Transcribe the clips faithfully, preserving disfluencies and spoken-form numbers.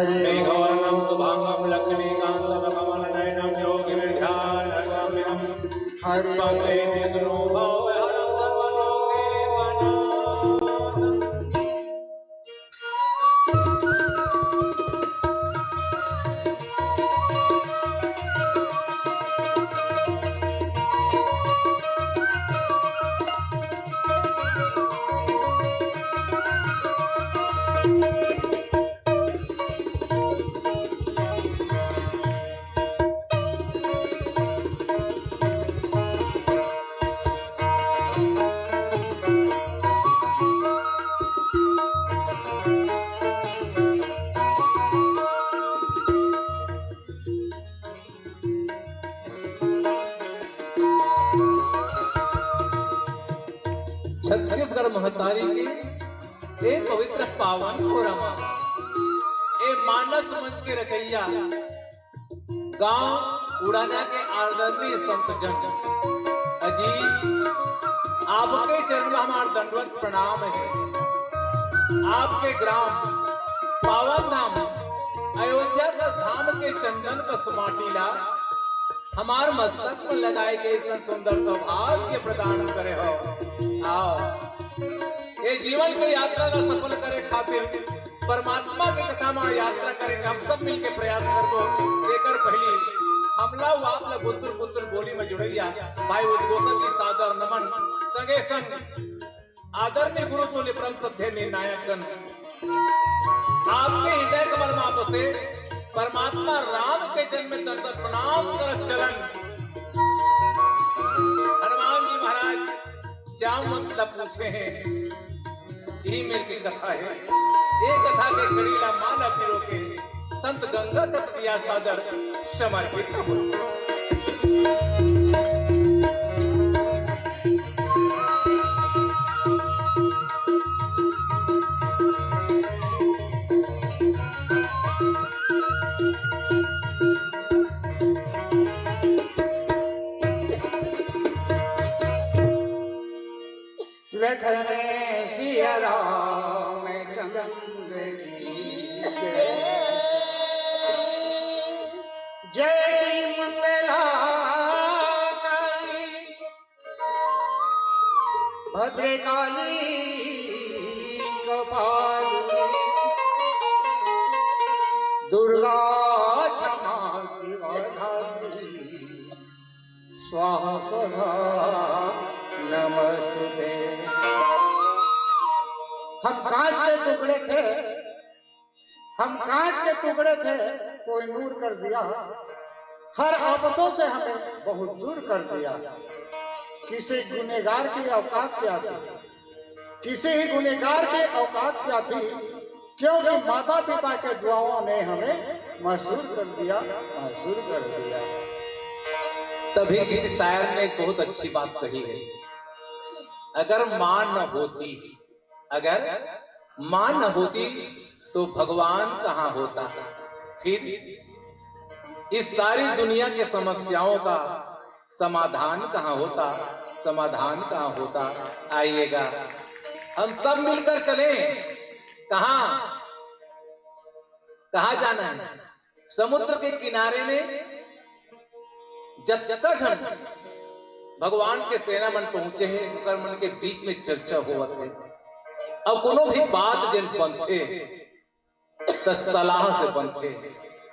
मेघवर्णं शुभांगं लक्ष्मीकांतं कमलनयनं योगिभिर्ध्यानगम्यं। हरि वन्दे विष्णु भवभयहरं सर्वरोगीणां। छत्तीसगढ़ महतारी के ए पवित्र पावन फोरम, ए मानस मंच के रचैया, गांव उड़ाना के आदरणीय संत जन, अजी, आपके चरण में हमार दंडवत प्रणाम है। आपके ग्राम पावन धाम अयोध्या का धाम के चंदन का समाटीला हमार मस्तक में लगाए के इतना सुंदर सौभाग्य प्रदान करे हो। आओ, ये जीवन के यात्रा ला सफल करे खातिर, परमात्मा के कथा मा यात्रा करे के हम सब मिलके प्रयास करबो। एकर पहली हमला उ आप ला गुंतुर गुंतुर बोली में जुड़ैया भाई उद्घोषक जी सादर नमन, संगे संग आदरणीय गुरु तुल्य परम श्रद्धेय निर्णायक गण, आपके हृदय कमल मा बसे परमात्मा राम के चरण में दंडवत प्रणाम करत चलन। हनुमान जी महाराज जामवंत ला पूछे हैं, यही मेर के कथा है। ये कथा के कड़ी ला माला पिरो के संत गंगा तट दिया सादर समर्पित हो। लखन सिया रामचंद्र की जय। जय की मंगला काली, भद्रकाली कपालिनी, दुर्गा क्षमा शिवा धात्री, स्वाहा स्वधा नमस्तुते। हम कांच के टुकड़े थे, हम कांच के टुकड़े थे, कोई नूर कर दिया। हर आफतों से हमें बहुत दूर कर दिया। किसी गुनहगार की औकात क्या थी, किसी ही गुनहगार की औकात क्या थी, क्योंकि माता पिता के दुआओं ने हमें मशहूर कर दिया, मशहूर कर दिया। तभी किसी शायर ने एक बहुत अच्छी बात कही है, अगर माँ न होती, अगर माँ न होती तो भगवान कहाँ होता, फिर इस सारी दुनिया के समस्याओं का समाधान कहाँ होता, समाधान कहाँ होता? आइएगा, हम सब मिलकर चलें। कहाँ, कहाँ जाना है? समुद्र के किनारे में जतका झन भगवान के सेना मन पहुंचे हे, ओकर मन के बीच में चर्चा होवत हे। अब कोनो भी बात जेन बनथे, त सलाह से बनथे,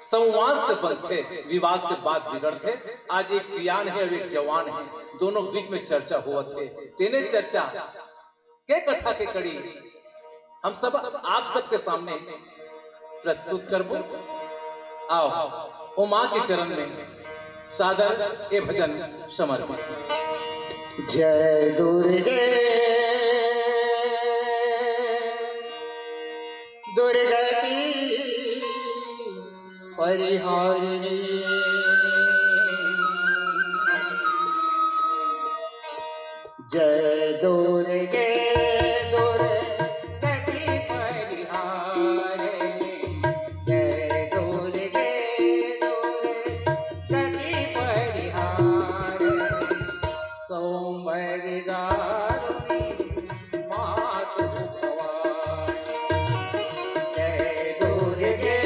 संवाद से बनथे, विवाद से बात बिगड़थे। आज एक सियान हे अउ एक जवान हे, दोनों बीच में चर्चा होवत हे। तेने चर्चा के कथा के कड़ी हम सब आप सबके सामने प्रस्तुत करबो। आओ, ओ माँ के चरण में सादर ए भजन समर्पित। जय दुर्गे दुर्गति परिहारिणी। जय दुर्गे दुर्गति परिहारिणी। जय दुर्गे दुर्गति परिहारिणी। सौंदर्य दारिणी मातु भवानी। जय दुर्गे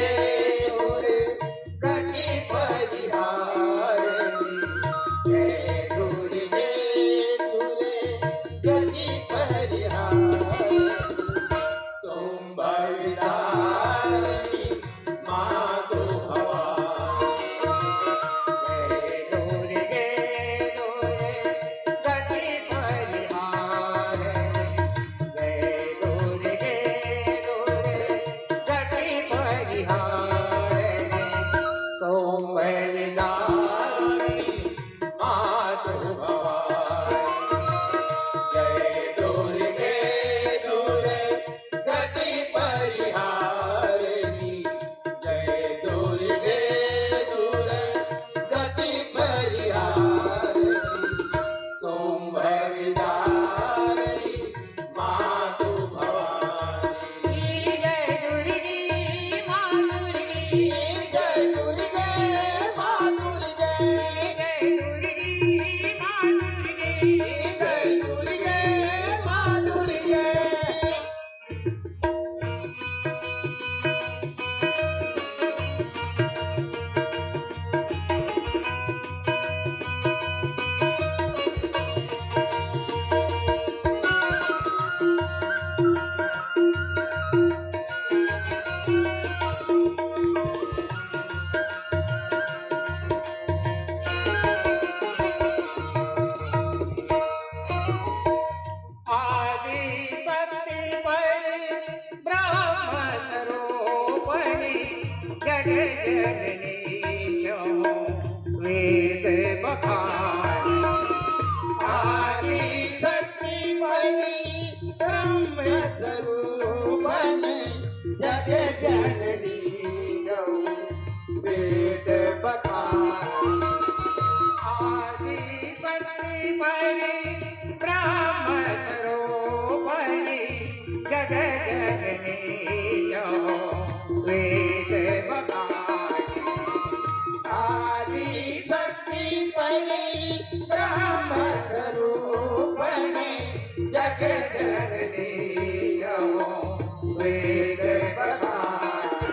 जय दुर्गे माँ दुर्गे। आदि शक्ति पर ब्रह्म स्वरूपणी जग जननी जो वेद बखानी। आदि शक्ति पर ब्रह्म स्वरूपणी जग जननी जो वेद बखानी। आदि शक्ति परी ब्रह्म स्वरूपणी जग जननी जो वेद बखानी। आदि शक्ति परी ब्रह्म स्वरूपणी जग जननी जो वेद बखानी।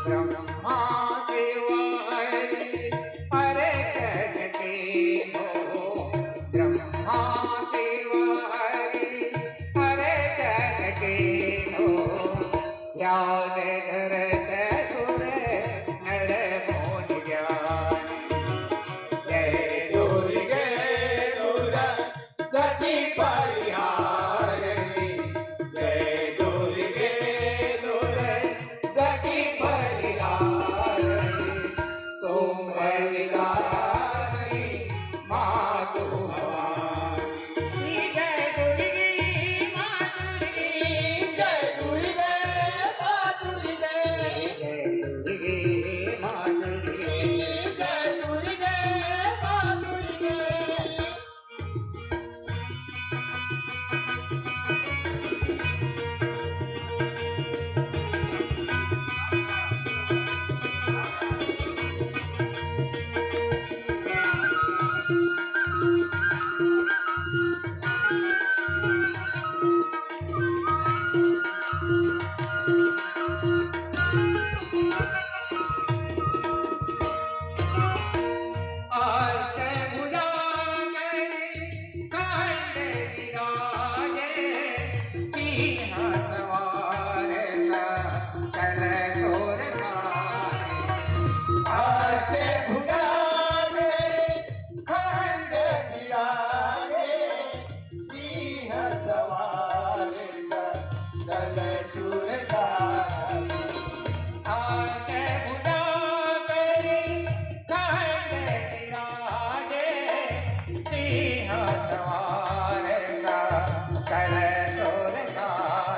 ब्रह्मा शिव हरि हर जन तीनों, ब्रह्मा शिव हरि हर जन तीनों, ध्यान धरत सुर नर मुनि ज्ञानी। जय दुर्गे दुर्गा सती परिहारिणी, जय दुर्गे दुर्गे सती परिहारिणी, तुम बलिदानी मातु भवानी। जय दुर्गे माँ दुर्गे, जय दुर्गे माँ दुर्गे, जय दुर्गे माँ दुर्गे, जय दुर्गे माँ दुर्गे। अष्टभुजा करी खंड विराजे, सिंह सवार सकल सुर गाए। अष्टभुजा करी खंड विराजे, सिंह सवार सकल सुर गाए। अष्टभुजा करी खंड विराजे, सिंह सवार सकल सुर गाए।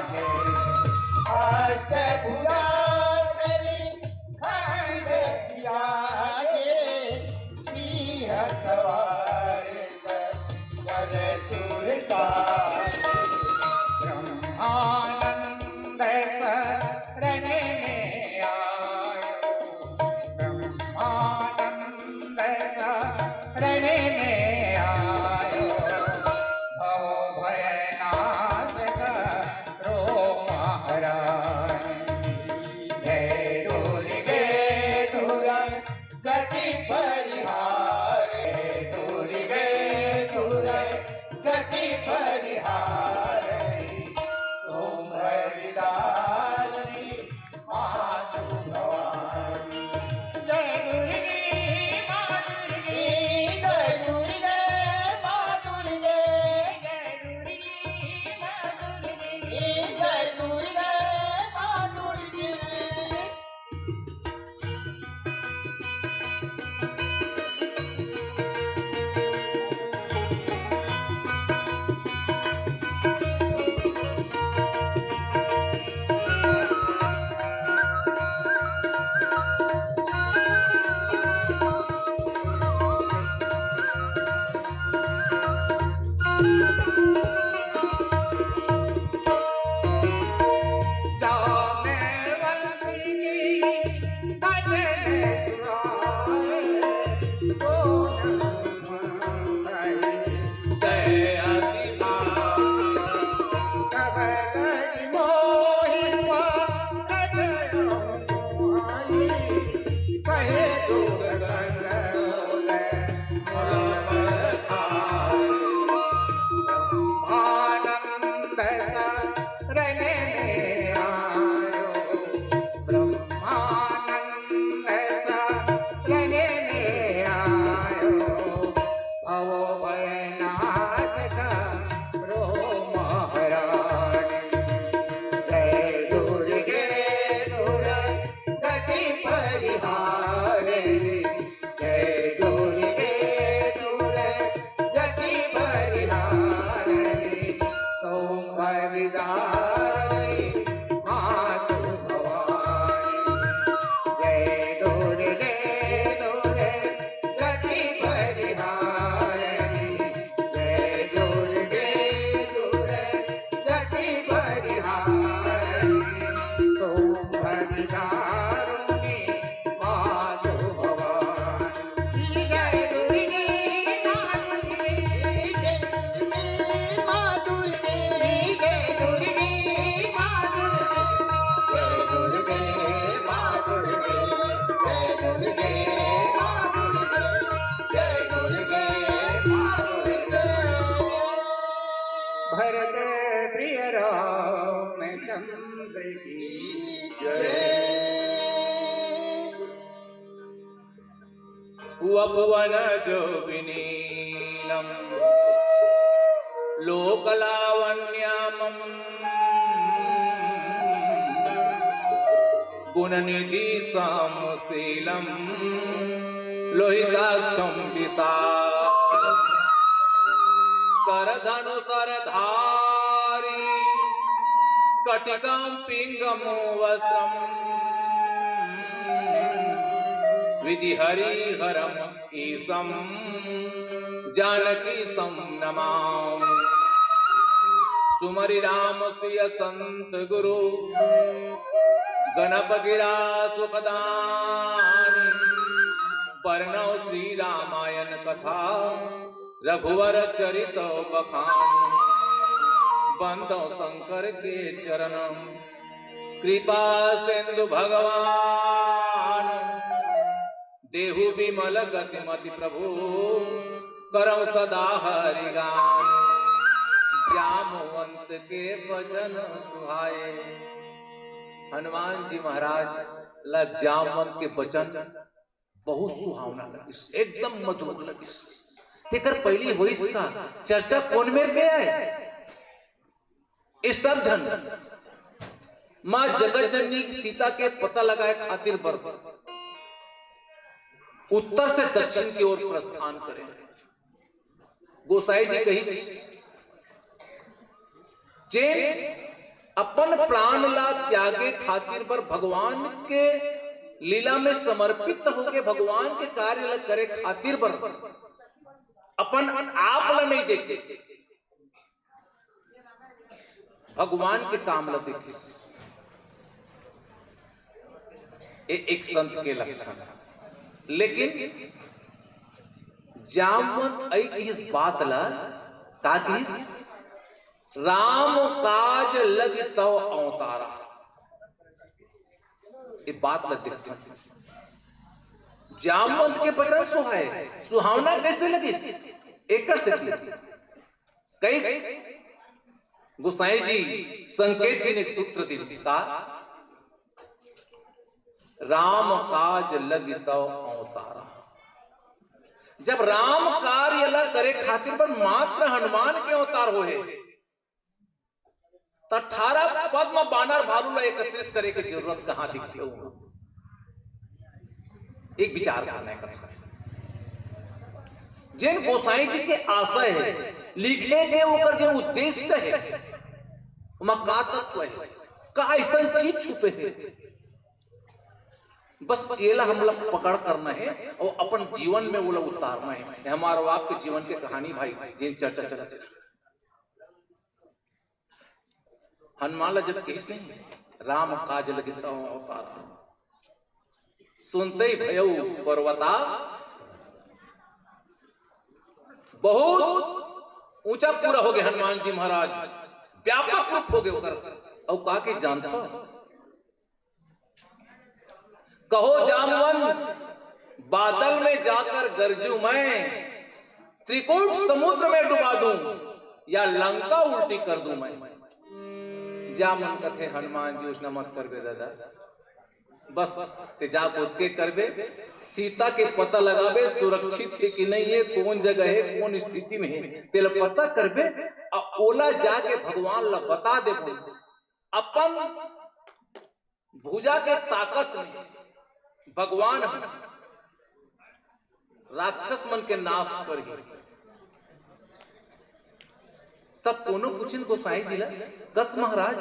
नाथ करो महारानी। जय दुर्गे दुर्गति परिहारिणी। जय दुर्गे दुर्गति परिहारिणी। शुंभ विदारिणी मातु भवानी। जय दुर्गे दुर्गति परिहारिणी। जय दुर्गे दुर्गति परिहारिणी। शुंभ विदारिणी मातु भवानी। जय दुर्गे माँ दुर्गे, जय दुर्गे माँ दुर्गे, जय दुर्गे माँ दुर्गे, जय दुर्गे माँ दुर्गे, जय दुर्गे माँ दुर्गे, जय दुर्गे माँ दुर्गे। भरत प्रिय रामचंद्र की जय। वपुवनजो विनीलं लोकलावण्यामं गुणनिधि समुशीलं लोहिताक्षं विशाल करधनुसरधारी कटिकं पिंगमो वस्त्रं विधि हरिहरम ईशं जानकी सं नमामि। सुमरि राम सिय संत गुरु गणप गिरा सुखदानी। बरनौं श्री रामायण कथा रघुवर चरित बखान। बंदौं शंकर के चरण कृपा सिंधु भगवान। देहु विमल गति मति प्रभु करौं सदा हरि गान। जामवंत के बचन सुहाए। हनुमान जी महाराज ला जामवंत के बचन बहुत सुहावना लगिस, एकदम मधुर लगिस। तेकर पहिली होइस का चर्चा कोन मेर के आय? ये सब झन माँ जगत जननी सीता के पता लगाए खातिर बर उत्तर से दक्षिण की ओर प्रस्थान करे। गोसाई जी कही, जे अपन प्राण ला त्यागे खातिर बर भगवान के लीला में समर्पित होके भगवान के कार्य ला करे खातिर बर अपन आप ला नहीं देखे, भगवान के काम ला देखिस। ए एक संत के लक्षण। लेकिन जामवंत अई किहिस बात ला, का किहिस? राम काज लगी तव अवतारा। ये बात ला देखथन। जामवंत के बचन सुहाए, सुहावना कैसे लगिस? एकर सेती कइस गोसाई जी संकेत दिन एक सूत्र दिन का, राम काज लगी तव अवतारा। जब राम कार्य ला करे खातिर बर मात्र हनुमान के अवतार होहे, त अठारह पद्म बानर भालू ला एकत्रित करे के जरूरत कहाँ दिखथे? एक विचार करना है कथा। जेन गोसाई जी के आशय है, लिखे के ओकर जेन उद्देश्य है, ओमा का तत्व है, का अइसन चीज छुपे है? बस एला हमला पकड़ करना है और अपन जीवन में ओला उतारना है। ये हमारा आपके जीवन के कहानी भाई, जेन चर्चा चलत है। हनुमान ला जब कहिस नहीं, राम काज लगी तव अवतारा, सुनते ही भयउ पर्वता। बहुत ऊंचा पूरा हो गए हनुमान जी महाराज, व्यापक रूप हो गए ओकर। अउ का के जानत हो? कहो जामवंत, बादल में जाकर गरजूं मैं, त्रिकूट समुद्र में डुबा दूं, या लंका उल्टी कर दूं मैं। जामवंत कथे, हनुमान जी, उसना मत करबे दादा। बस, ते जा ओतके करबे, सीता के पता लगाबे, सुरक्षित हे कि नहीं हे, कौन जगह हे, कौन स्थिति में हे, तेला पता करबे, अउ ओला जाके भगवान ला बता देबे। अपन भुजा के ताकत में भगवान ह राक्षस मन के नाश करही। तब कोनो पूछिन गोसाई जी ला, कस महाराज,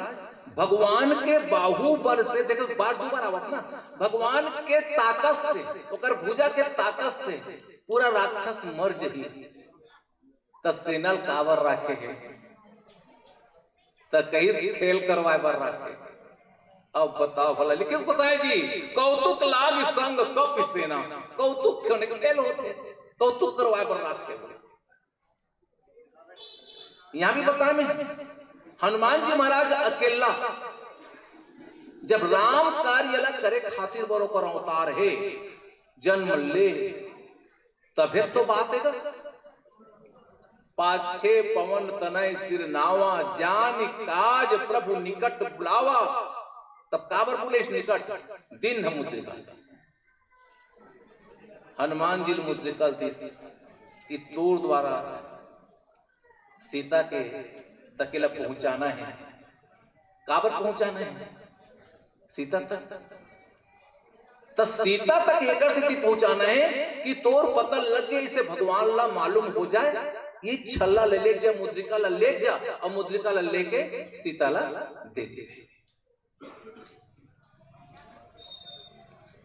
भगवान के बाहुबल से, देखो, बार दू बार आवत ना, भगवान के ताकत से, ओकर भुजा के ताकत से पूरा राक्षस मर जही, त सेना ल काबर राखे हे? त कहिस, खेल करवाए बर राखे। अब बताओ भला, लिखिस गोसाई जी, कौतुक लाग संग कपि सेना। कौतुक क्यों नहीं, खेल होथे, कौतुक करवाए बर राखे। यहाँ भी बताए में हनुमान जी महाराज अकेला जब राम कार्य ला करे खातिर बर ओकर अवतार हे, जन्म ले, तभे तो बात हे गा। पाछे पवन तनय सिर नावा, जानि काज प्रभु निकट बुलावा। तब काबर बोले इस निकट, दीन्ह मुद्रिका। हनुमान जी ल मुद्रिका दिस कि तोर द्वारा सीता के तक ल पहुंचाना हे। काबर पहुंचाना हे? सीता तक। त सीता तक एकर सेती पहुंचाना हे कि तोर पता लग गे, इसे भगवान ला मालूम हो जाए, ये छल्ला ले, ले जा, मुद्रिका ला ले जा, अउ मुद्रिका ला लेके सीता ला दे दे।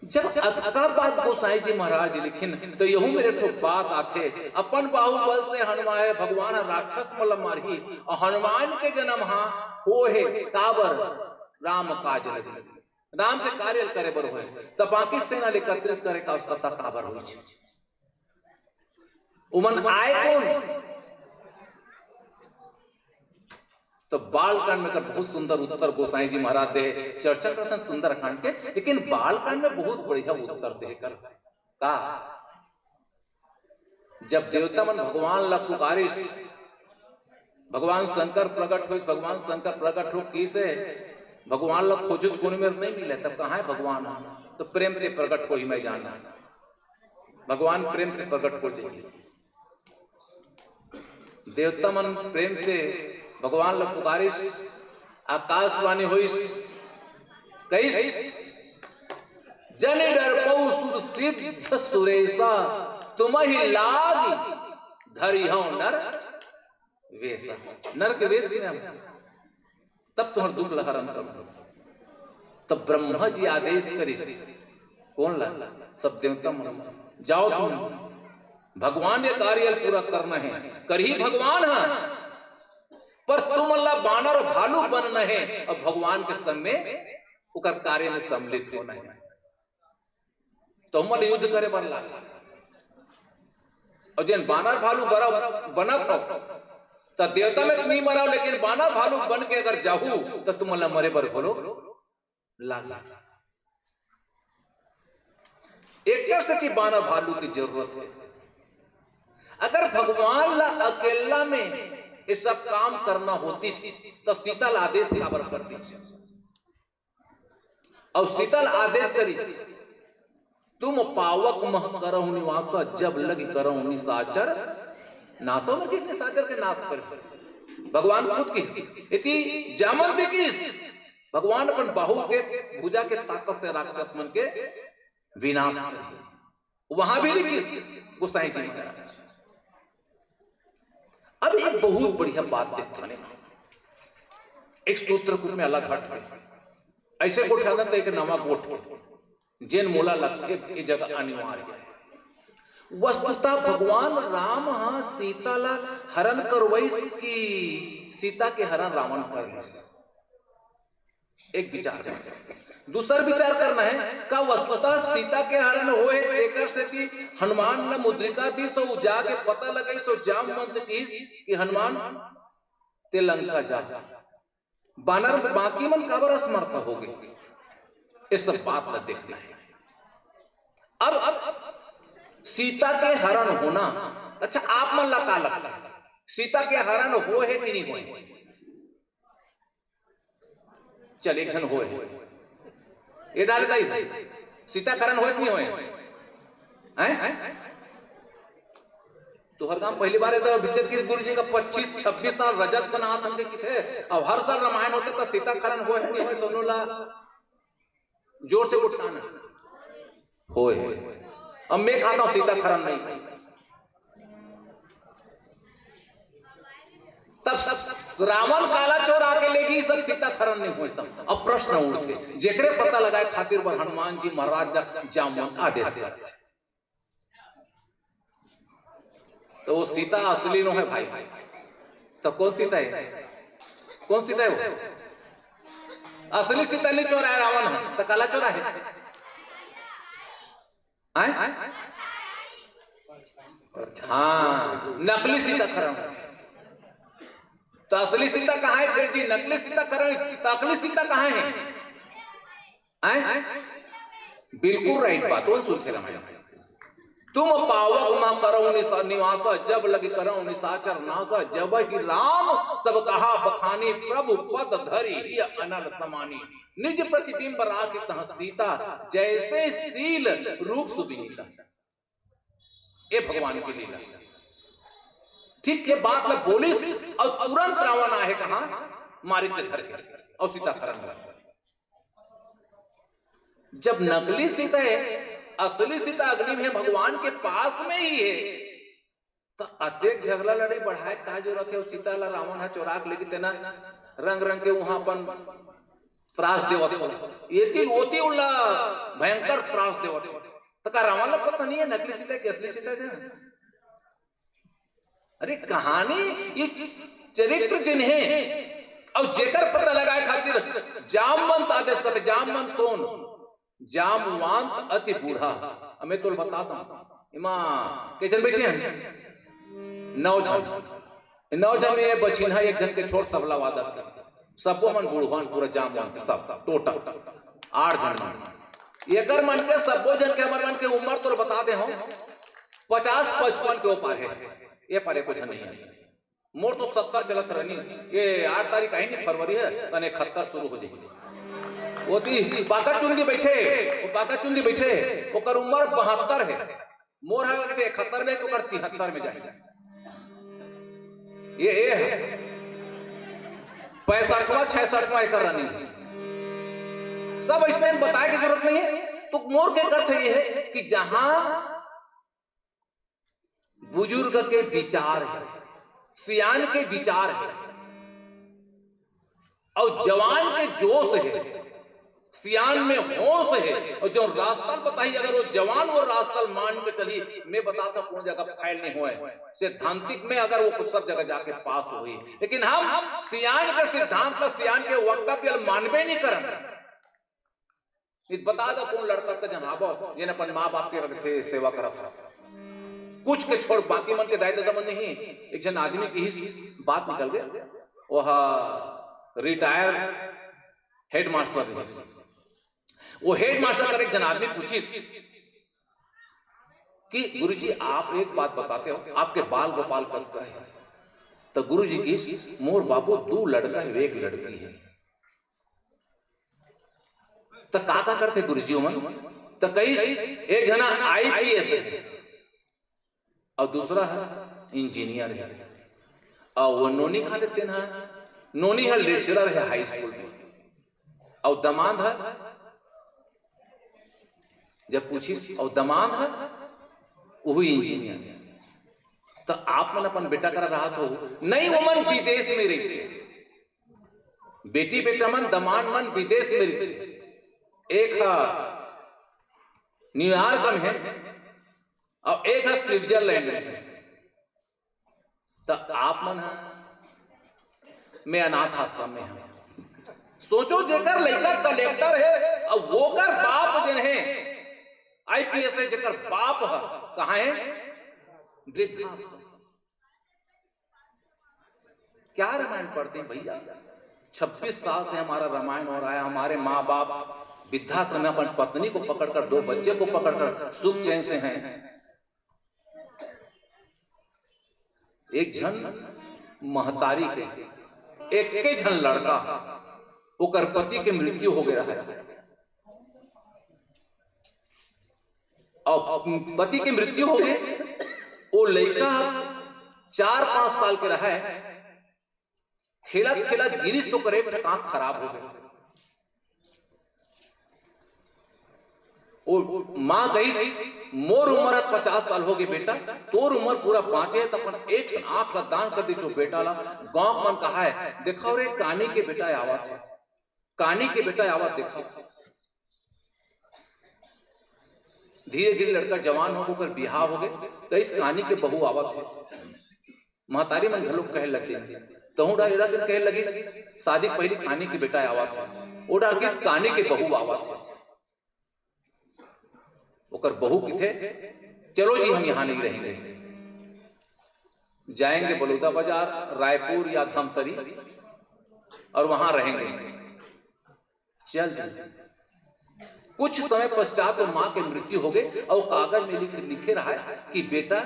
जब अतका बात गोसाई जी महाराज लिखिन, त यहू मेर एक ठो बात आथे, अपन बाहुबल से हनुमान, भगवान ह राक्षस मन ल मारही, अउ हनुमान के जन्म हा हो हे, काबर? राम काज लगी, राम के कार्य ल करे बर होए, त बाकी सेना ल एकत्रित करे का आवश्यकता काबर होइस? उमन आए कोन? तो बालकांड में कर बहुत सुंदर उत्तर गोसाई जी महाराज दे, चर्चा करथन सुंदरकांड के, लेकिन बालकांड में बहुत बढ़िया उत्तर दे कर का जब देवता मन भगवान ला पुकारिस, भगवान शंकर प्रकट होइस, भगवान शंकर प्रकट हो किसे भगवान ला खोजत कोनो मेर नहीं मिले, तब कहाँ हे भगवान? तो प्रेम से प्रकट होही मैं जाना, भगवान प्रेम से प्रकट हो जाही। देवता मन प्रेम से भगवान ला पुकारिस, आकाशवाणी होइस, कहिस, जनि डरपउ सुर सिद्ध सुरेसा, तुमहि लाग धरिहउ नर वेसा। नर के वेश में हम तब तुहर दुख ल हरन करहूं। तब ब्रह्मा जी आदेश करिस, कोन ला? सब देवता मन, जाओ तुम, भगवान ये कार्य पूरा करना हे, करही भगवान ह, पर तुम ला बानर भालू बनना हे अउ भगवान के संग में ओकर कार्य में सम्मिलित होना हे। तो हमन युद्ध करे बर लाग। अउ जेन बानर भालू बरा-, बनत हो, त देवता में तो नहीं मराव, लेकिन बानर भालू बन के अगर जाहू, त तुमन ला मरे बर घलो लाग। एकर सेती बानर भालू की जरूरत हे। अगर भगवान ला अकेला में ये सब काम करना होतिस, त सीता ला आदेश काबर करतिस? अउ सीता ल आदेश करिस, तुम पावक मह करहु निवासा, जब लग करहु निशाचर नासा। ओमन के निशाचर के नाश कर। भगवान खुद किहिस, एती जामवंत भी किहिस, भगवान अपन बाहु के भुजा के ताकत से राक्षस मन के विनाश कर। वहां भी लिखिस गोसाई जी महाराज। अब एक बहुत बढ़िया बात देखथन, एक सूत्र कुल में अलग हट के ऐसे गोठाना तो एक नवा गोठ, जेन मोला लगथे ये जगह अनिवार्य हे। वस्तुतः भगवान राम ह सीता ला हरण करवइस कि सीता के हरण रावण कर लिस? एक विचार करना। दूसर विचार करना हे, का वस्तुतः सीता के हरण होए, तेकर सेती हनुमान ल मुद्रिका दिस अउ जाके पता लगाइस अउ जामवंत किहिस कि हनुमान, ते लंका जा। बानर बाकी मन काबर असमर्थ हो गए, ये सब बात ल देखना हे। अब, अब सीता के हरण होना, अच्छा, आप मन ला का लगता हे, सीता के हरण होए हे कि नहीं होए? चल, एक झन होए हे। ये डाले दाई, सीता खरन होय कि नहीं होय? हैं? तुहर गांव पहली बार है तो बिचत किस गुरु जी का पच्चीस छब्बीस साल रजत बनात हमके किथे, अब हर साल रामायण होथे तो सीता खरन होय कि नहीं होय, दोनों ला जोर से उठाना। होय। अब मैं कहता हूं सीता खरन नहीं। तब रावण काला चोर आके लेगी, सब सीता खरन नहीं होय। तब अब प्रश्न उठथे, जेकरे पता लगाए खातिर बर हनुमान जी महाराज ला जामवंत आदेश है। तो वो सीता असली नो है भाई, तो कौन सीता है? कौन सीता है वो? असली सीता नहीं चोर है, रावण है, तो काला चोर है। आय? हाँ, नकली सीता खरन। तो असली सीता कहाँ है फिर जी? नकली सीता खरन, तो असली सीता कहाँ है? आय? बिल्कुल राइट बात, वो सुनते रहो। तुम पावक मह करौ निसा-, निवासा, जब लगी करौ निसाचर नासा, जब ही राम सब कहा बखानी, प्रभु पद धरी हिय अनल समानी। निज प्रतिबिंब राखि तह सीता, जैसे सील रूप सुविनीता। ये भगवान की लीला। ठीक ये बात ला बोलिस और तुरंत रावण आहे कहा, मारिच के धर के और सीता खरन हुआ। जब नकली सीता है, असली सीता अग्नि में भगवान के पास में ही है, तो अतेक झगड़ा लड़ाई बढ़ाए का जरूरत है? सीता ला रावण हा चोराक लेके तेना रंग रंग के वहां अपन त्रास देवत हो, ये तिल ओती उल्ला भयंकर त्रास देवत हो। तो का रावण ला पता नहीं है नकली सीता है कि असली सीता है? अरे कहानी, ये चरित्र जिन्हें और जेकर पता लगाए खातिर जामवंत आदेश करते। जामवंत कौन? जामवंत अति बूढ़ा। अब मैं तोल बताता हूँ, इमा के जन बैठे हैं? नौ जन। नौ जन में ये बछिन्हा एक जन के छोड़ तबला वादक, सबो मन बूढ़वान, पूरा जामवंत सब टोटल आठ जन मन। एकर मन के, सबो जन के, हमर मन के उम्र तोल बता दे हो, पचास पचपन के ऊपर है। ये पर एको झन नहीं है। मोर तो सत्तर चलत रहनी, ये आठ तारीख आई नहीं फरवरी है, तने इकहत्तर शुरू हो जाएगी। ओती बाका चुंदी बैठे, वो बाका चुंदी बैठे, ओकर उम्र बहत्तर है। मोर हा कहते इकहत्तर में, ओकर तिहत्तर में जाए। ये, ये है। पैंसठवां, छियासठवां एकर रहनी। सब इसमें बताए की जरूरत नहीं है। तो मोर के अर्थ ये है कि जहां बुजुर्ग के विचार है, सियान के विचार है, और जवान के जोश है, सियान में होश है, और जो रास्ता बताई, अगर वो जवान वो रास्ता मान के चली, मैं बताता कौन जगह फैल नहीं हुआ है। सैद्धांतिक में अगर वो कुछ सब जगह जाके पास हुई, लेकिन हम सियान के सिद्धांत का, सियान के वक्तव्य मानबे नहीं करन। नहीं बता दो कौन लड़का का जनाबो, ये अपन माँ बाप के रखे सेवा करत है। कुछ के छोड़ बाकी मन के दाई ददा मन नहीं। एक जन आदमी की ही बात निकल गया, वह रिटायर हेडमास्टर रहिस। वो हेडमास्टर कर एक जन आदमी पूछिस कि गुरुजी, आप एक बात बताते हो, आपके बाल गोपाल कब का है? तो गुरुजी की, मोर बाबू दो लड़का है, एक लड़की है। तो का का करते गुरुजी मन? तो कई एक जना आईपीएस है और दूसरा है इंजीनियर है। और वो नोनी खा देते ना, नोनी है लेक्चरर है हाई स्कूल में, और दमांद है, जब पूछिस, और दमांद है वो इंजीनियर। तो आप मन अपन बेटा करा रहा हो? नहीं, वो मन विदेश में रहिथे। बेटी बेटा मन, दमांद मन विदेश में रहिथे। एक हा न्यूयॉर्क में है और एक हा स्विट्जरलैंड में है। तो आप मन हा, मैं अनाथ आश्रम में हूं। सोचो, जेकर लड़का कलेक्टर है और वोकर बाप जन है आईपीएस है, जेकर बाप है, कहां है? वृद्धाश्रम। क्या रामायण पढ़ते हैं भैया? छब्बीस साल से हमारा रामायण हो रहा है। हमारे माँ बाप वृद्धाश्रम में अपन पत्नी को पकड़कर, दो बच्चे को पकड़कर सुख चैन से हैं। एक झन महतारी के, एक के झन लड़का, ओकर पति के मृत्यु हो गया है। अउ पति के मृत्यु हो गए। वो लइका चार पांच साल के रहा है, खेलत खेलत गिरिस तो ओकर एक ठक आंख खराब हो गए। ओ माँ कहिस, "मोर उम्र ह पचास साल हो गए बेटा, तोर उम्र पूरा बांचे हे, त अपन एक ठन आंख ला दान कर दे जो बेटा ला।" गांव के मन कहा है, "देखो रे, कानी के बेटा आवत है, कानी के बेटा आवत, देखो।" धीरे धीरे लड़का जवान हो गए, ओकर बिहाव हो गए, कहिस, "कानी के बहू आवत है।" महतारी मन घलोक कहे लग गई, तहूँ डहर एला कहे लगिस, "शादी के पहिली कानी के बेटा आवत है।" ओ डहर कहिस, "कानी के बहू आवत है।" ओकर बहू किथे, "चलो जी, हम यहाँ नहीं रहेंगे, जाएंगे बलौदा बाजार, रायपुर या धमतरी, और वहां रहेंगे।" चल दी। कुछ समय पश्चात वो माँ के मृत्यु हो गए और कागज में लिख, लिखे रहा है कि बेटा,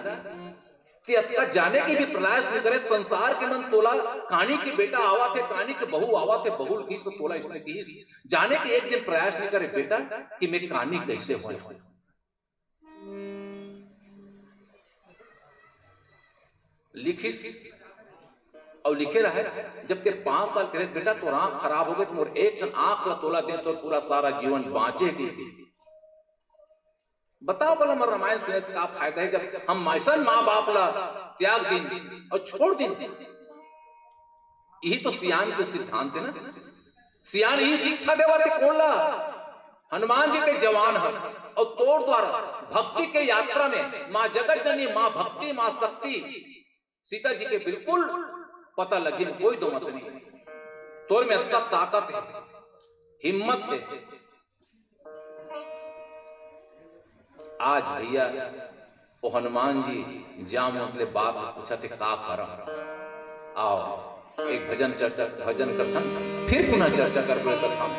ते अतका जाने के भी प्रयास नहीं करे, संसार के मन तोला कानी के बेटा आवत है, कानी के बहू आवत है, बहू ल कहिस तो तोला इसने कहिस, जाने के एक दिन प्रयास नहीं करे बेटा कि मैं कानी कैसे होय। लिखिस अउ लिखे रहे, "जब ते पांच साल के रहिस बेटा, तोर आंख खराब हो गए, त मोर एक ठन आंख ला तोला दे, तोर पूरा सारा जीवन बांचे के।" बताओ भला, हमर रामायण सुने से का फायदा है, जब हम अइसन माँ बाप ला त्याग दिन अउ छोड़ दिन? यही तो सियान के सिद्धांत है ना। सियान यही शिक्षा देवत हे कोन ला? हनुमान जी ते जवान हस अउ तोर द्वारा भक्ति के यात्रा में माँ जगत जननी, माँ भक्ति, माँ शक्ति, सीता जी के बिल्कुल पता लगिन, कोई दो मत नहीं। तोर में अतका ताकत है, हिम्मत है। आज भैया, ओ हनुमान जी जामवंत ले बात पूछत हे, का करम? आओ, एक भजन चर्चा, भजन करथन, फिर पुनः चर्चा करबो ए कथा म।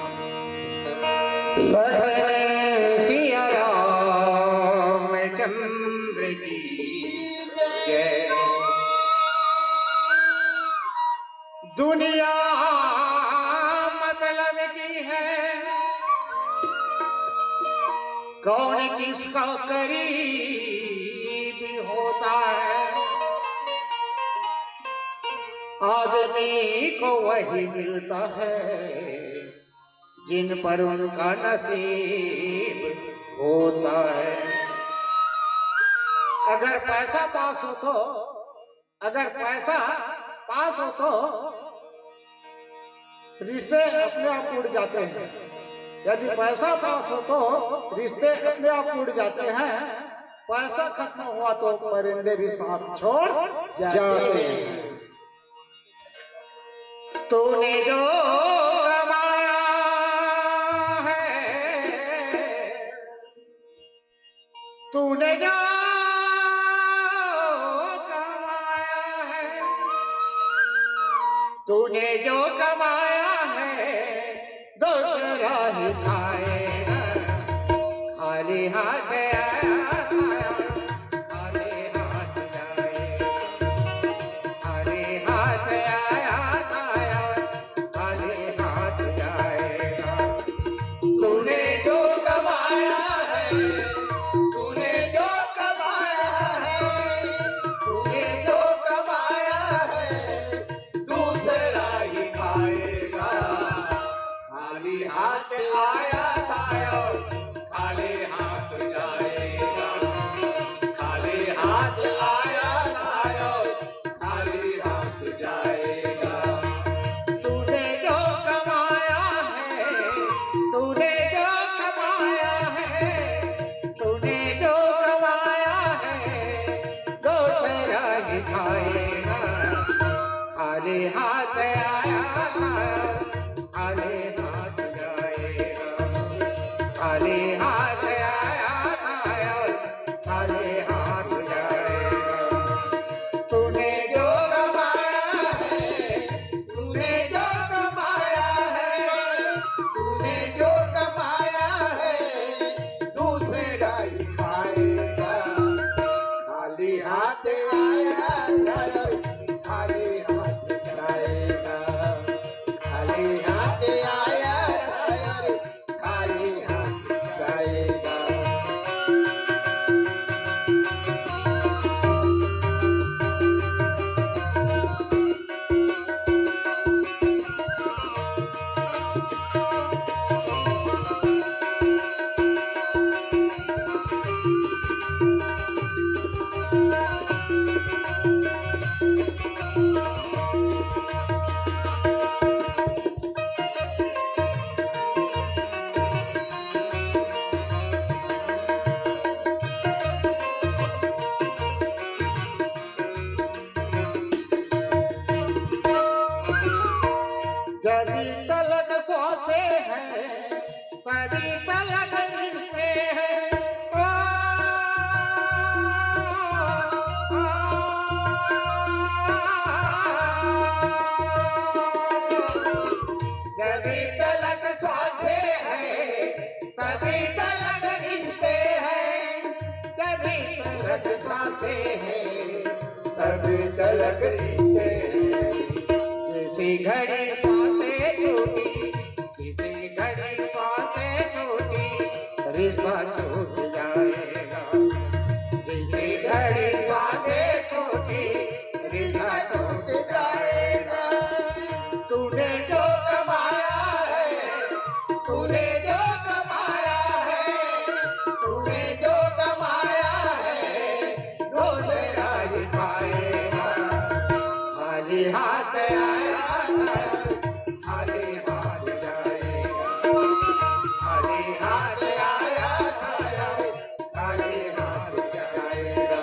लखन सिया रामचंद्र की जय। दुनिया मतलब की है, कौन किसका करीब होता है। आदमी को वही मिलता है जिन पर उनका नसीब होता है। अगर पैसा पास हो तो, अगर पैसा पास हो तो रिश्ते अपने आप उड़ जाते हैं। यदि पैसा पास हो तो रिश्ते अपने आप उड़ जाते हैं। पैसा खत्म हुआ तो परिंदे भी साथ छोड़ जाते हैं। तूने जो कमाया है, तूने जो कमाया है, तूने जो कमाया है, दूसरा ही खाएगा। खाली हाथ आया, खाली हाथ जाएगा। खाली हाथ आया, खाली हाथ जाएगा। तूने जो कमाया है, तूने जो कमाया है, तूने जो कमाया है, दूसरा ही खाएगा। खाली हाथ आया था और खाली हाथ जाएगा। खाली हाथ आया था और खाली हाथ जाएगा। तूने जो कमाया है, तूने जो कमाया है, तूने जो कमाया है, दूसरा ही खाएगा। खाली हाथ आया था, खाली हाथ जाएगा। खाली हाथ आया था, खाली हाथ जाएगा। तूने जो कमाया है, तूने जो कमाया है, तूने जो कमाया है, दूसरा ही खाएगा। खाली हाथ आया था, खाली हाथ जाएगा। से है, कभी पलक रिश्ते हैं। ओ, ओ, कभी पलक सांसें हैं, कभी पलक रिश्ते हैं, कभी पलक सांसें हैं, कभी पलक रिश्ते हैं। किसी घड़ी सांसें छूटी, किसी घड़ी सांसें छूटी, रिश्ता छूट जाएगा। किसी घड़ी सांसें छूटी, रिश्ता छूट जाएगा। तूने जो कमाया है, तूने जो कमाया है, तूने जो कमाया है, वो तेरा ही पाएगा। खाली हाथ आया था, खाली हाथ जाएगा। खाली हाथ आया था, खाली हाथ जाएगा।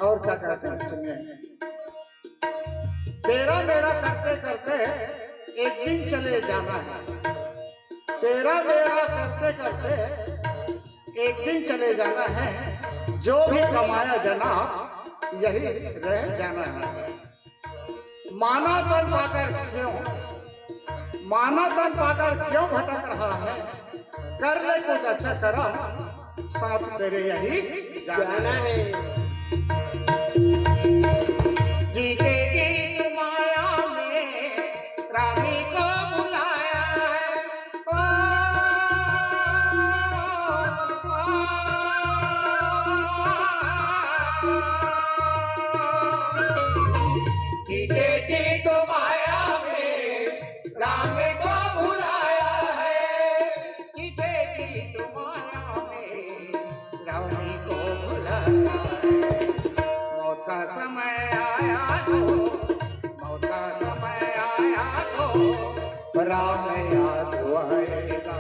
और क्या कहते हैं, सुनिए। तेरा मेरा करते करते एक दिन चले जाना है। तेरा मेरा करते करते एक दिन चले जाना है। जो भी कमाया जना, यही रह जाना है। मानव तन पाकर क्यों, मानव तन पाकर क्यों भटक रहा है? कर ले कुछ अच्छा कर्म, साथ तेरे यही जाना है। जीते जी माया में रानी को बुलाया है। ओ, ओ, ओ। जीते जी तो माया में राम को भुलाया है। जीते जी तो माया में राम को भुलाया है। मौत का समय आया तो, मौत का समय आया तो राम याद आएगा।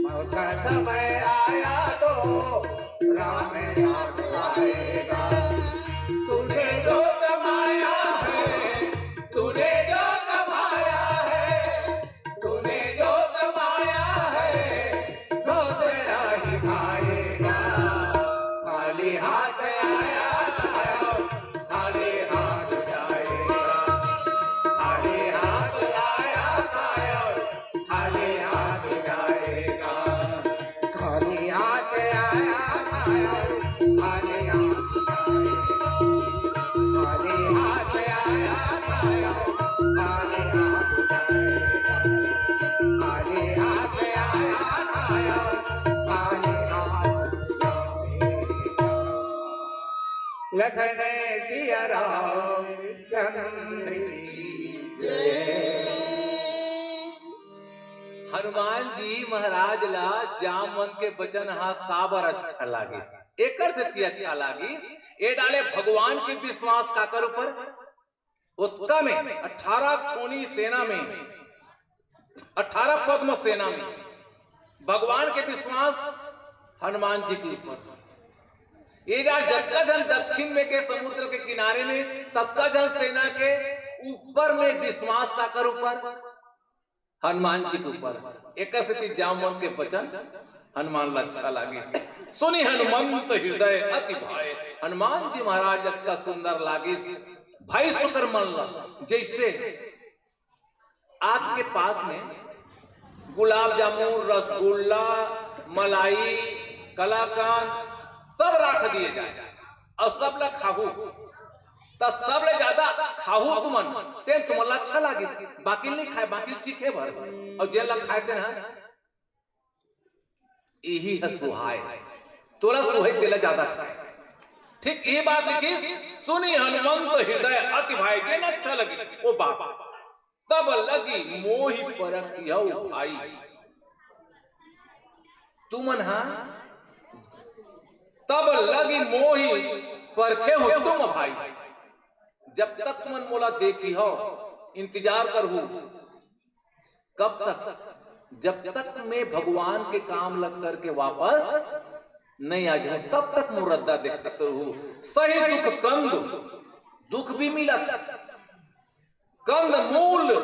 मौत का समय आया तो राम याद आएगा। तूने जो कमाया है, तूने जो कमाया है, तूने जो कमाया है, वो तेरा ही खाएगा। खाली हाथ आया, खाली हाथ जाएगा। खाली हाथ आया, खाली हाथ जाएगा। खाली हाथ आया, खाली हाथ जाएगा। खाली हाथ आया, खाली हाथ जाएगा। खाली हाथ आया, खाली हाथ जाएगा। लखन सिया राम चंद्र की जय। हनुमान जी महाराज ला जामवंत के बचन हा काबर अच्छा लागिस? एकर सेती अच्छा लागिस, ए डाले भगवान के विश्वास काकर ऊपर? ओतका में अठारह छोनी सेना में, अठारह पद्म सेना में भगवान के विश्वास हनुमान जी के ऊपर। ए डार जतका झन दक्षिण में के समुद्र के किनारे में, ततका झन सेना के ऊपर में विश्वास काकर ऊपर? हनुमान जी के ऊपर। एकर सेती जामवंत के बचन हनुमान ला अच्छा लागिस। सुनि हनुमंत हृदय अति भाए। हनुमान जी महाराज अतका सुंदर लागिस। भाई सुकर मन ला, जैसे आपके पास में गुलाब जामुन, रसगुल्ला, मलाई, कलाकंद सब राख दिए जाए अउ सब ला खाहू, त सबले ज्यादा खाहू तुमन, तेन तुमन ला अच्छा लागिस, बाकी नहीं खाए, बाकी चीखे भर, अउ जेन ला खाए तेन ह, इही ह सुहाए। तोला सुहई तेला ज्यादा खाए। ठीक ये बात लिखिस, सुनि हनुमंत हृदय अति भाए, जेन अच्छा लगिस वो बात। तब लगी मोहि परखिहउ भाई। तुमन हा तब लगी मोहि परखेहु तुम भाई। जब तक तुमन मोला देखिहव, इंतजार करहू। कब तक? जब तक मैं भगवान के काम ल करके वापस नहीं आ जाऊं, तब तक मोर रद्दा देखत रहू। सही दुख कंद, दुख भी मिलत, कंद मूल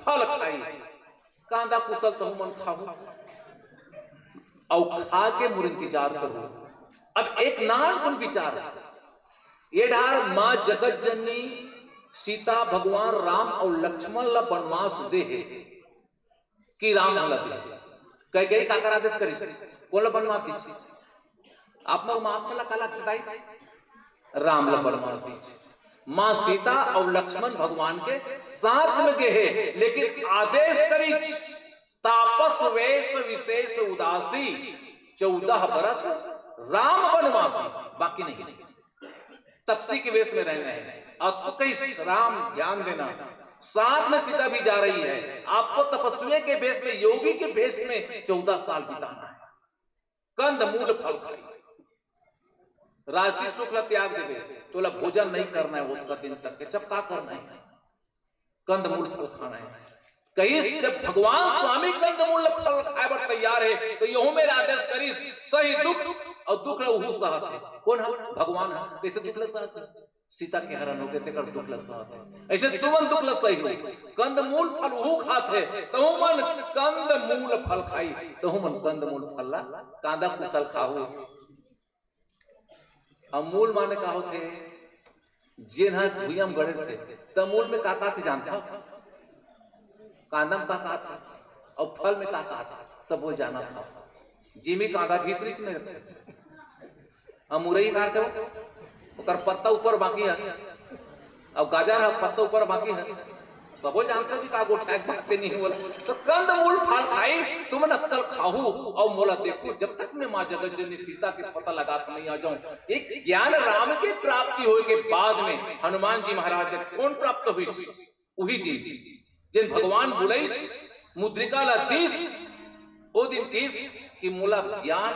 फल खाई। कांदा कुसल तहू मन खाहू, अउ खा के मोर इंतजार करहू। अब एक नानकुन विचार, ये डार माँ जगत जननी सीता भगवान राम अउ लक्ष्मण ला बनवास दे हे कि राम ला दे? कैकेयी काकर आदेश करिस? कोन ला बनवास दीस? आप मन, आप मन ला काला बताई? राम ला बनवास दीस। माँ सीता अउ लक्ष्मण भगवान के साथ में गे हे, लेकिन आदेश करिस, तापस वेश विशेष उदासी, चौदह बरस राम बनवासी, बाकी नहीं। तपसी के वेश में रहना है। और तो कहीं राम ध्यान देना, साथ में सीता भी जा रही है। आपको तपस्वी के वेश में, योगी के वेश में चौदह साल बिताना है। कंद मूल फल खाई, राजसी सुख ला त्याग देवे, तोला भोजन नहीं करना है, ओतका दिन तक के जब का करना है, कंद मूल फल खाना है। कहिस, जब भगवान स्वामी कंद मूल फल खाए बर तैयार है, तो यहू मेर आदेश करिस, सही दुख अउ दुख ला उहू सहत है। कोन हा? भगवान हा। कैसे दुख ला सहत है? सीता के हरण हो गे, तेकर दुख ला सहत है। ऐसे तुमन दुख ला सही हो, कंद मूल फल उहू खात है, तहू मन कंद मूल फल खाई, तहू मन कंद मूल फल ला कांदा कुसल खाहू। अब मूल माने का होथे? जेन ह भुइयां म गड़े रथे, त मूल में का का आथे जानथव? कांदा म का का आथे? अउ फल में का का आथे? सबो जानत हव। जिमी कांदा भीतरीच में रथे। अब मुरई काटते हो, ओकर पत्ता ऊपर बाकी है। अब गाजर है, पत्ता ऊपर बाकी है। सबो जानते हो कि का गोठा एक बात नहीं होला। तो कंद मूल फल खाई, तुमन अतका ल खाहू अउ मोला देखू, जब तक मैं माँ जगत जननी सीता के पता लगात नहीं आ जाऊं। एक ज्ञान राम के प्राप्ति होए के बाद में हनुमान जी महाराज के कोन प्राप्त हुई? उही दिन जेन भगवान बुलाइस, मुद्रिका ला दीस, ओ दिन कहिस कि मोला ज्ञान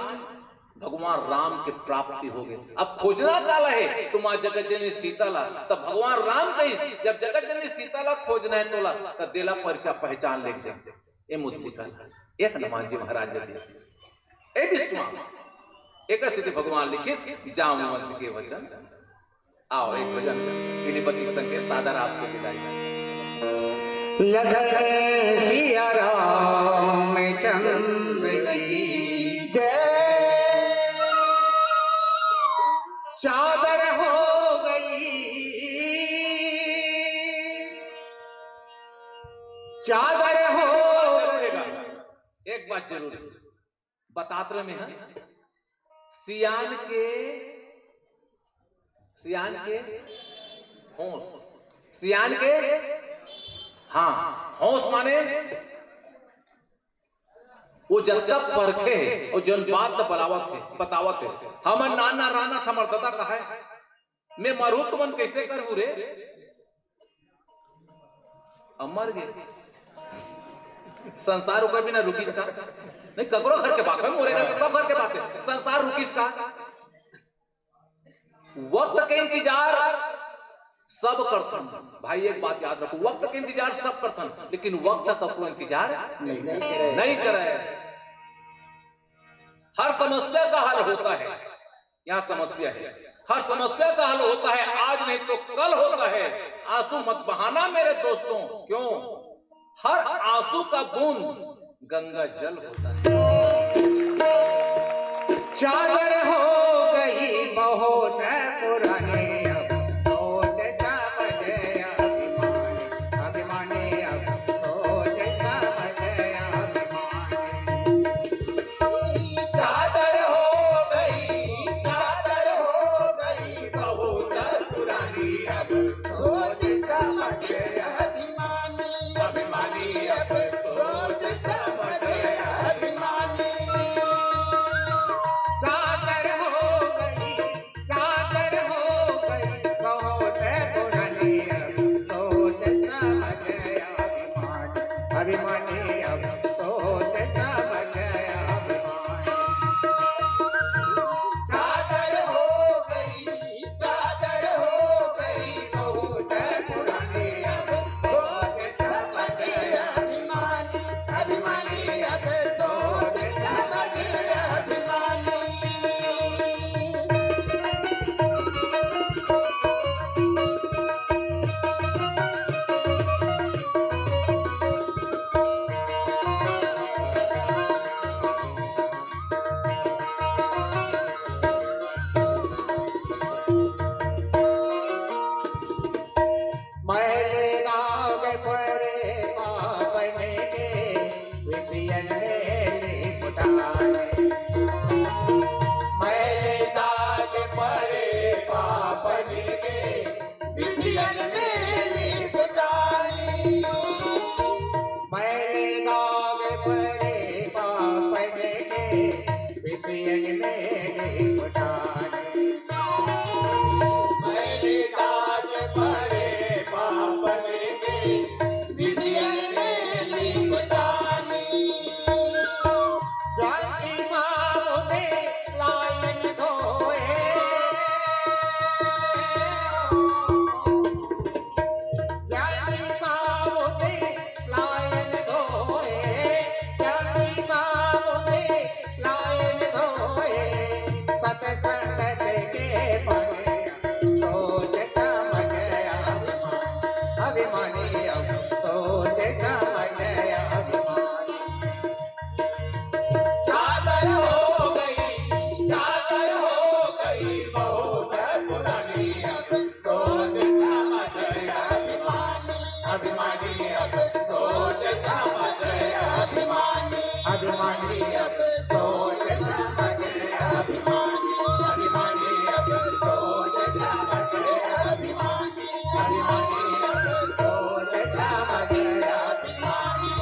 भगवान राम के प्राप्ति हो गे। अब खोजना काला हे? तो माँ जगत जननी सीता ला। तब भगवान राम कहिस, जब जगत जननी सीता ला खोजना हे तोला, तब देला परिचा पहचान लेके जा। ए मुद्रिका ला, ए हनुमान जी महाराज ला दीस। ए विश्वास, एकर सेती भगवान लिखिस जामवंत के वचन। आओ, एक भजन विधिवत संग के सादर आपसे विदाई। लखन सिया रामचंद्र की जय। चादर हो गई, चादर हो गई। एक बात जरूर बतात रहे में, हाँ? सियान के, सियान के हौंस, सियान के, हाँ, हौंस माने वो जतका परखे हे, वो जौन बात ल बलावत हे, बतावत हे। हमर नाना राना था, हमर ददा कहाय, मैं मरहूं तुमन कैसे करहू रे? अब मर गे। संसार ओकर बिना रुकिस का? नहीं, ककरो घर के बात हे, मोरे घर के, सब घर के बात हे। संसार रुकिस का? वक्त के इंतजार सब करथन। भाई, एक बात याद रखो, वक्त के इंतजार सब करथन, लेकिन वक्त ककरो इंतजार नहीं करे। नहीं करे। हर समस्या का हल होता है। यहाँ समस्या है। हर समस्या का हल होता है, आज नहीं तो कल होता है। आंसू मत बहाना मेरे दोस्तों, क्यों? हर आंसू का बूंद गंगा जल होता है। चादर हो गई बहुत पुरानी, अब सोच समझ अभिमानी, अभिमानी, अब सोच समझ अभिमानी। चादर हो गई, चादर हो गई बहुत पुरानी, अब सोच समझ अभिमानी, अभिमानी, अब सोच समझ अभिमानी। चादर हो मैले दाग परे पापन के, विधियन में लिपटानी। मैले दाग परे पापन के, विधियन में लिपटानी। मैले दाग परे पापन के, विधियन में लिपटानी। जानकी सावुते लायन धोए। जानकी सावुते लायन धोए। जानकी सावुते लायन धोए। सतसंगत के पड़े सोच समझ अभिमानी। अभिमानी अब सोच समझ अभिमानी। चादर हो गई, चादर हो गई बहुत पुरानी। अब सोच समझ अभिमानी। अभिमानी अब सोच समझ अभिमानी। अभिमानी अब सोच समझ अभिमानी। अभिमानी अब सोच समझ अभिमानी। अभिमानी अब सोच समझ अभिमानी।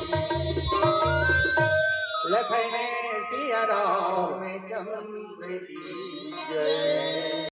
लखन सिया रामचंद्र की जय।